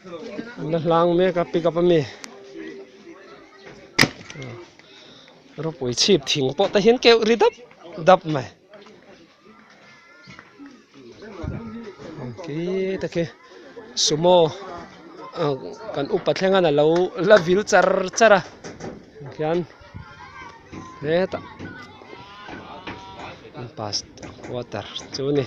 An la hlang mek a pickup ami rawpui chhip thing pawh te hian keuh ri dap dap mai khi te khi sumo kan upa thleng a lo la vil char char a khian hetah bus quarter chu a ni.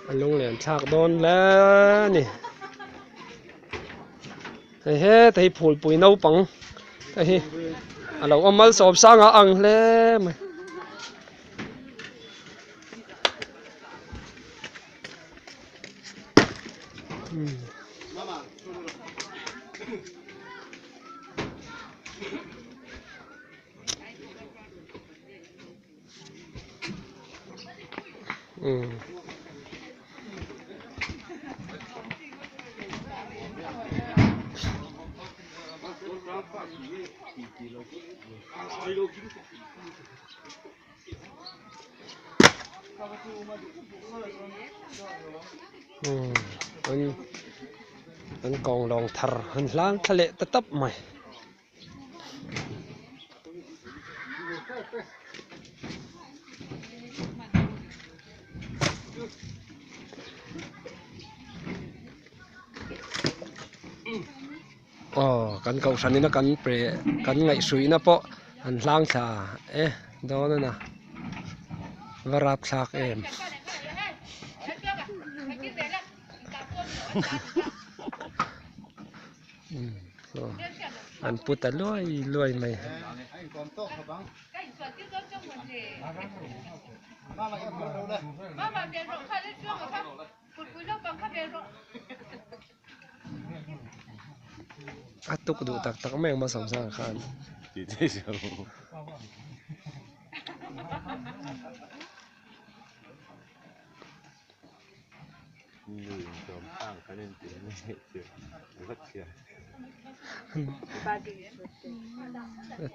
A lunglen thlak dawn hle a ni hei heta hi phulpui naupang te hi a lo awm malsawm sang a ang hle mai. An kawng lawng thar an hlang thla leh ta tap mai. Aw kan kohhran ina kan pre kan ngaihhruihna pawh an hlang thla e dawn a na va rapthlak em. An pu ta luai luai mai. A tuk duh tak tak mai ang hmasawm sang khan.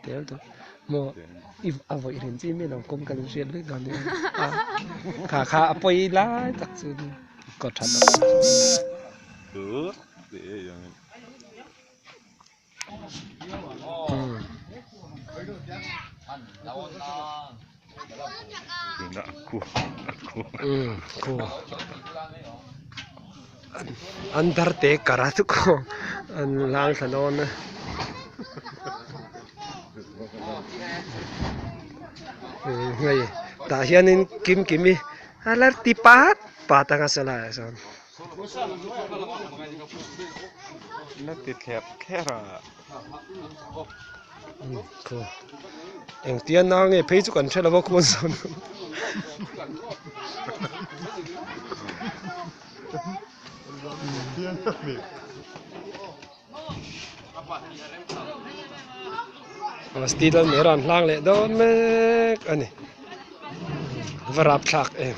Tel tu maw i a vawih rin chi mi lo kawm kan hriat vek dan nia kha kha a pawi lai tak chu kaw tha lo. An dar te kar a chu an lang thla dawn a hei tah hianin kim kimi a la ti pat pat anga sawlaiah sawn. La ti thler thler a. Engtia na nge phei chu kan hre lo a khawn zawn. Steel an hlang leh dawn mek a ni. Va rapthlak em.